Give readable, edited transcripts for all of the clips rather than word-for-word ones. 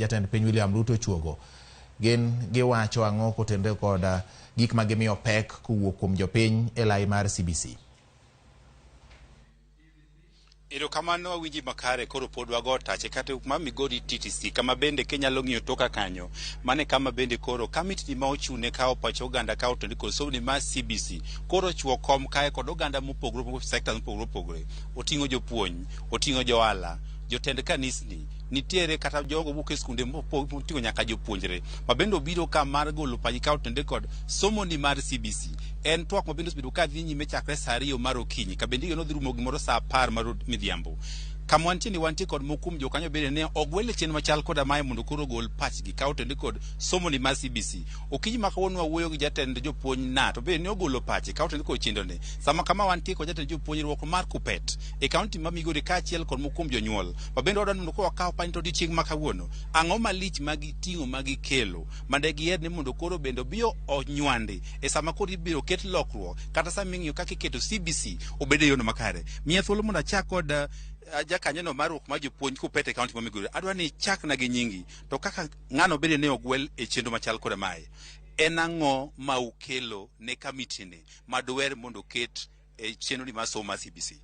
jatend piny William Ruto ochuogo. Gin giwacho ang'o kotenore kod gik ma gimiyo pek kowuok kuom jopiny e lai mar CBC? Erokamano, awinji makare. Koro pod wago tache kata ma Migori TTC, kama bende kinyalo ng'iyo toka kanyo, mane kama bende koro committee ma ochung' ne kawo pach oganda ka otende kod somni mar CBC koro ochuo kom kae kod oganda mopogore opogore, sectors mopogore opogore. Oting'o jopuonj, oting'o johala, jotend kanisni nitiere, kata jogo wuok e skunde moting'o nyaka jopuonjre ma bende obiro ka mar golo pachgi ka otende kod somoni mar CBC. En twak ma bende osebedo ka dhi nyime chakre saa 2 mar okinyi, ka bende igeno dhi rumo gimoro saa 10 mar midhiambo. Kama wantie ni wantie kod moko kuom jokanyo bende ne ogwel e chenro machal koda mae mondo koro ogol pachgi ka otende kod somoni mar CBC. Okinyi ma kawuono wawuoyo gi jatend jopuonj NAT, to bende ne ogolo pache ka otende kod chenro ni. Sama kama wantie kod jatend jopuonj riwruok mar KUPPET e kaunti ma Migori kaachiel kod moko kuom jonyuol ma bende wadwaro ni mondo koro wakaw pachni to odiochieng' ma kawuono ang'o malich ma giting'o ma gikelo ma de giher ni mondo koro bende obi onywandi e sama koro ibiro ket lokruok kata sama ing'iyo kaka iketo CBC obed e yono makare. Miya thuolo mondo achak kod jakanyono mar riwruok mar jopuonj KUPPET e kaunti ma Migori. Adwa ni ichakna gi nyingi to kaka ng'ano bende ne ogwel e chenro machal koda mae. En ang'o ma ukelo ne committee ni madwer mondo oket e chenro ni mar somo mar CBC?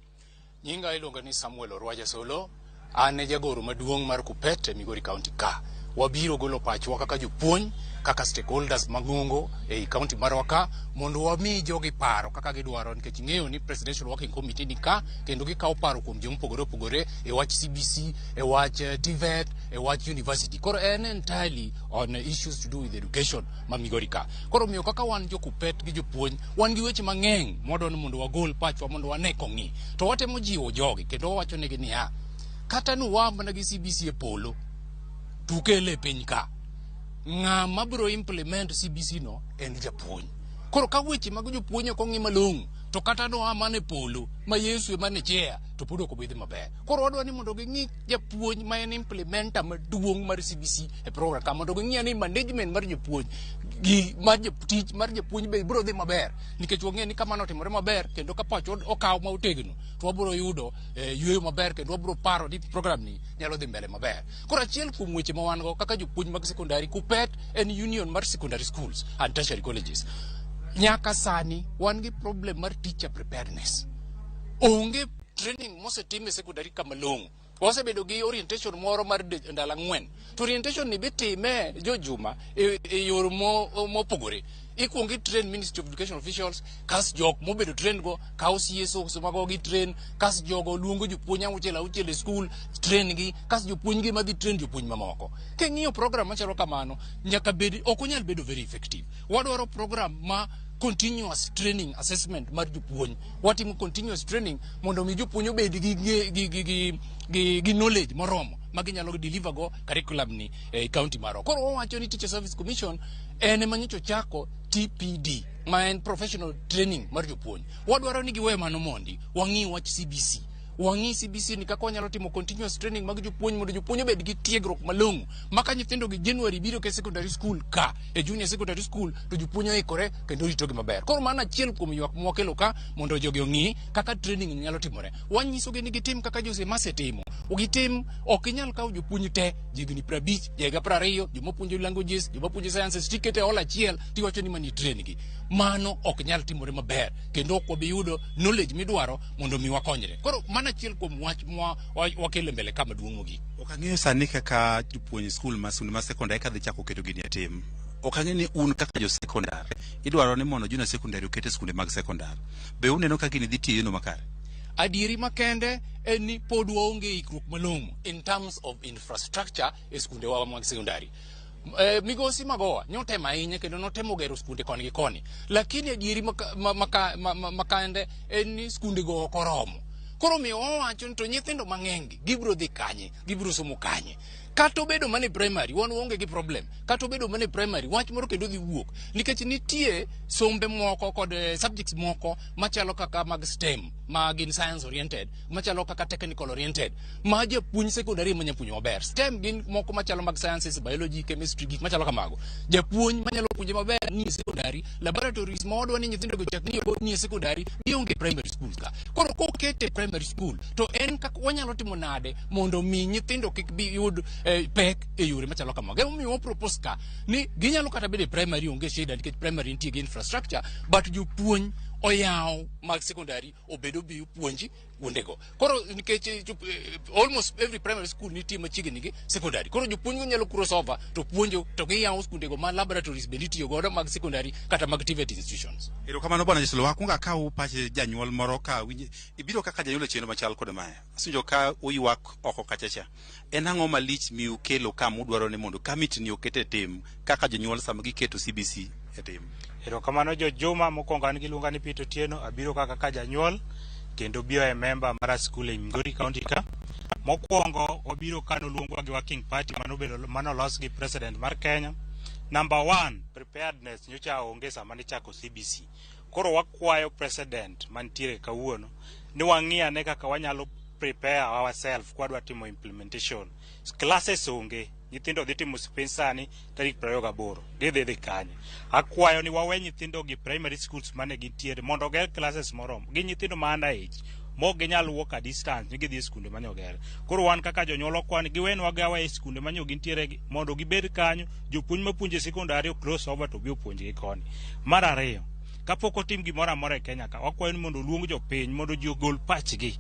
Nyinga iluongo ni Samuel Orwaja Solo. An e jagoro maduong' mar KUPPET e Migori County ka. Wabiro golo pachwa kaka jopuonj, kaka stakeholders mang'ongo ei county marwa ka, mondo wami jogi paro kaka gidwaro, nikech ing'eyo ni Presidential Working Committee ni ka kendo gikawo paro kuom joma opogore opogore e wach CBC, e wach TVET, e wach university. Koro en entirely on issues to do with education ma Migori ka. Koro omiyo kaka wan jo KUPPET gi jopuonj, wan gi weche mang'eny mwadwa ni mondo wagol pachwa mondo wane kong'i. To watemo jiwo jogi kendo wawacho negi niya, kata nuwa mana gi CBC e polo, tukele e piny ka, ng'ama biro implement CBC no en japuonj. Koro ka weche mag jopuonj ok ong'i malong'o, to kata noa mana e polo ma Yesu ema ne chair, to pod ok obi dhi maber. Koro wadwa ni mondo ging'i japuonj ma en implementer maduong' mar CBC e program ka, mondo ging'i ni management mar jopuonj gi mar tich mar japuonj be biro dhi maber, nikech wang'eyo ni kamano otimore maber kendo ka pachwa okaw ma otegno, to wabiro yudo yueyo maber kendo wabiro paro ni program ni nyalo dhi mbele maber. Koro achiel kuom weche ma wan go kaka jopuonj mag secondary, KUPPET en union mar secondary schools and tertiary colleges. Nyaka sani wan gi problem mar teacher preparedness. Onge training mosetim e secondary kama long'o. Wasebedo gi orientation moro mar ndalo 4. To orientation ni bitime jojuma e yor mopogore. Ikuongo i train Ministry of Education officials, kas jok mobedo train go, kawo CSOs mago gi train, kas jogo luongo jopuonj auchiel auchiel e school, train gi, kas jopuonj gi madhi train jopuonj mamoko. King'iyo program machalo kamano, nyaka bed, ok onyal bedo very effective. Wadwaro program ma continuous training assessment mar jopuonj. Watimo continuous training mondo mi jopuonj obed gi knowledge moromo ma ginyalo deliver go curriculum ni e county marwa. Koro wawacho ni Teacher Service Commission en ema nyocha ochako TPD, ma en professional training mar jopuonj. Wadwaro ni giwe mano mondi wang'i wach CBC. Wang'i CBC ni kaka wanyalo timo continuous training mag jopuonj mondo jopuonj obed gi tiegruok malong'o ma ka nyithindo gi January biro ke secondary school ka e junior secondary school, to jopuonj oikore kendo ritogi maber. Koro mano achiel kuom ywak mwakelo ka mondo jogi ong'i kaka training nyalo timore. Wanyisogi ni gitim kaka Jose Mase timo. Gitim, ok inyal kawo jopuonj te jihigni 50, higa 20, joma puonjo languages, joma puonjo sciences, tikete e hall achiel tiwacho ni mani train gi. Mano ok nyal timore maber kendo ok wabi yudo knowledge midwaro mondo mi wakonyre. Koro mano achiel kuom wach mwa wakelo e mbele ka maduong' mogik. Ok ang'eyo sani kaka jopuonj skul ma skunde ma sekondari kadhi chako keto gini e tim. Ok ang'eyo ni un kaka jo sekondar idwaro ni mondo junior secondary oket e skunde mag sekondar. Be uneno ka gini dhi tiyo e yono makare? Adieri makende en ni pod waonge ikruok malong'o in terms of infrastructure e skundewa mag sekondari. Migosi Magoha notemo ahinya kendo notemo gero skunde koni gi koni, lakini adieri makende en ni skunde go ok oromo. Koro omiyo wawacho ni to nyithindo mang'eny gi gibiro dhi kanye, gibiro somo kanye? Kata obedo mana e primary, wan waonge gi problem. Kata obedo mana e primary, wach moro kendo dhi wuok nikech nitie sombe moko kod subjects moko machalo kaka mag STEM, ma gin science oriented, machalo kaka technical oriented, ma japuonj secondary ema nya puonjo maber. STEM gin moko machalo mag sciences, biology, chemistry, gik machalo kamago. Japuonj manyalo puonje maber ni e secondary, laboratories ma wadwa ni nyithindo go chak ng'iyo go ni e secondary, gionge primary school. schools ka. Koro kokete e primary school to en kaka wanyalo timo nade mondo mi nyithindo kik bi yud pek e yore machalo kamago. Emomiyo wa propose ka ni ginyalo kata bedo e primary, onge shida, nikech primary nitie gi infrastructure, but jopuonj oyaw mag secondary obed obi opuonji kuondego. Koro nikech almost every primary school nitie machiegni gi secondary, koro jopuonj go nyalo cross over to puonjo to giyawo skundego ma laboratories bende itiyo godo mag secondary kata mag TVET institutions. Erokamano, bwana Jesolo. Wakwongo akaw pach janyuol moro ka winj ibiro kaka janyuol e chenro machal kod mae. Asinjo ka uywak oko kacha cha. En ang'o malich mi ukelo ka mudwaro ni mondo committee ni oket e tim kaka jonyuol sama giketo CBC e tim? Erokamano jo Juma. Mokwongo an giluonga ni Peter Otieno, abiro kaka janyuol kendo biro e member mar skul e Migori County ka. Mokwongo wabiro ka noluongwa gi working party manobedo manolos gi president mar Kenya. Number one, preparedness nyocha onge sama nichako CBC. Koro wakwayo president mantiere kawuono ni wang'i ane kaka wanyalo prepare ourselves kwadwa timo implementation. Classes onge, nyithindo dhi timo penj sani tarik 28, gidhi dhi kanye? Akwayo ni wawe nyithindo gi primary schools mane gintiere mondo oger classes moromo gi nyithindo ma under age mok ginyal wuok a distance ni gidhi e skunde mane oger. Koro wan kaka jonyuol wakwayo ni giwenwa gawa e skunde manyo gintiere gi mondo gibed kanyo, jopuonj mapuonjo e secondary o cross over to bi opuonjgi koni. Mar ariyo, kapok otim gimoro amora e Kenya ka, wakwayo ni mondo oluong jopiny mondo ji ogol pachgi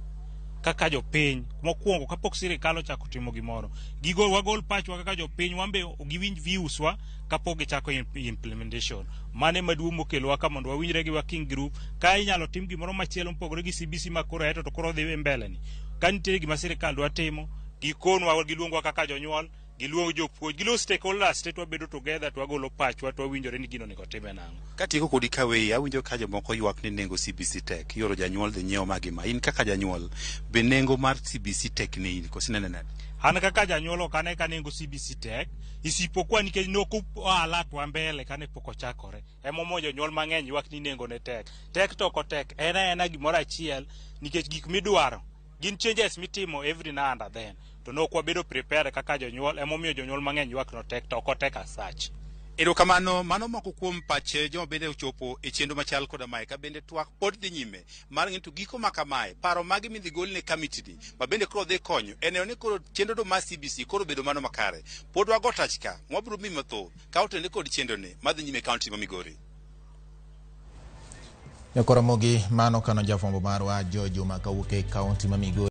kaka jopiny mokwongo kapok sirikal ochako timo gimoro. Gigo wagol pachwa kaka jopiny, wan be giwinj views wa kapok gichako implementation. Mano ema duong' mokelowa ka mondo wawinjre gi working group ka inyalo tim gimoro machielo mopogore gi CBC ma koro eto to koro dhi mbele ni. Ka nitie gima sirikal dwa timo, gikonwa, giluongwa kaka jonyuol, giluong jopuonj, giluong stakeholders te, twabedo together, twagolo pachwa, twawinjore ni gino onego time nang'o. Katieko kodi kaweyi, awinjo ka jomoko ywak ni nengo CBC tek. Ioro janyuol dhi nyiewo magi ma. In kaka janyuol, be nengo mar CBC tek ne in koso inene nade? An kaka janyuol ok ane ka nengo CBC tek isipokuwa nikech nok oalatwa mbele kane pok ochakore, emomiyo jonyuol mang'eny ywak ni nengo ne tek. Tek to ok otek, en aena gimoro achiel nikech gik midwaro gin changes mitimo every now and then, to nok wabedo prepared kaka jonyuol, emomiyo jonyuol mang'eny ywak notek, to ok otek as such. Erokamano, mano moko kuom pache joma bende ochopo e chenro machal koda mae ka bende twak pod dhi nyime mar ng'e to giko ma kamae paro mage midhi gol ne committee ni ma bende koro dhi konyo e neno ni koro chenro do mar CBC koro bedo mano makare. Pod wago tach ka mwabiro miyi mathoth ka otende kod chenro ni madhi nyime e kaunti ma Migori. Nyakoromogi mano kano jafwambo marwa Joe Juma kawuok e kaunti ma Migori.